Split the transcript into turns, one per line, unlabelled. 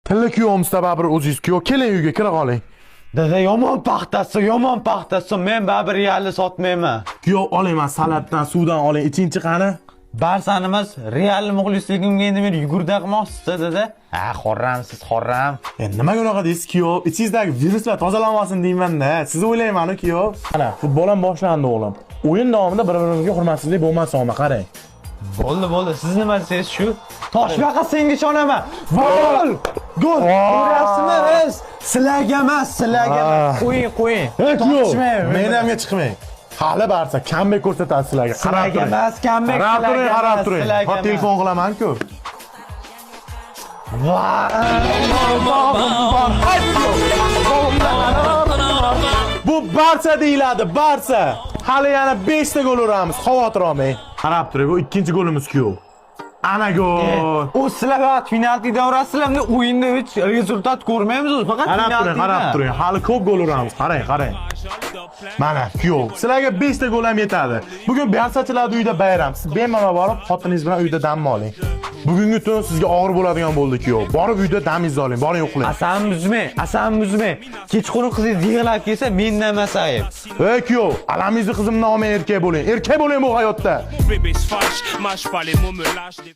Tilla kuyovimizda baribir o'zingiz kuyov. Keling, uyga kira qoling.
Dada, yomon paxtasi, yomon paxtasi. Men baribir Realni sotmayman.
Kuyov, oling, man salatdan, suvdan oling. Ichinchi qani?
Barsani emas, Realni muxlisligimga endi meni yugurda qilmoqchisiz, dada. Ha, horramsiz, horram.
E, nimaga unaqa deysiz, kuyov? Ichingizdagi viruslar tozalanmasin deyman-da. Sizni o'ylayman-ku, kuyov. Mana, futbol ham boshlandi, o'g'lim. O'yin davomida bir-birimizga hurmatsizlik bo'lmasin, omma, qarang.
Bo'ldi, bo'ldi. Siz nima desangiz shu. Toshbaqa, senga ishonaman. Gol! Gol! Ko'ryapsizmi? Biz sizlarga emas, sizlarga emas. Qo'ying, qo'ying.
Ey, kuyov,
Tortishmang.
menamga chiqmang. Hali Barsa comeback ko'rsatadi sizlarga. Qarab
Sizlarga
turing.
emas, comeback
Qarab turing,
sizlarga
qarab
emas,
turing.
sizlarga
Hop,
emas.
telefon qilaman-ku.
Voy!
Bu Barsa deyiladi, Barsa. Hali yana 5 ta gol uramiz, xavotir olmang. Qarab turing, bu ikkinchi golimiz, kuyov. Ana gol.
U sizlar faqat penaltidan urasizlar, endi o'yinda hech результат ko'rmaymiz o'zi, faqat
Qarab turing, qarab
penaltidan.
Turing. Hali ko'p gol uramiz. Qarang, qarang. Mana, kuyov. Sizlarga 5 ta gol ham yetadi. Bugun Barsachilarning uyida bayram. Siz bemalol borib, xotiningiz bilan uyda dam oling. Bugungi tun sizga og'ir bo'ladigan bo'ldi, kuyov. Borib uyda damingizni oling, boring uxlang.
Asabimni buzmang, asabimni buzmang. Kechqurun qizingiz yig'lab kelsa, mendan emas ayb.
Ey kuyov, alamingizni qizimdan olmang, erkak bo'ling. Erkak bo'ling bu hayotda.
Bébé se fâche, mâche pas les mots, me lâche des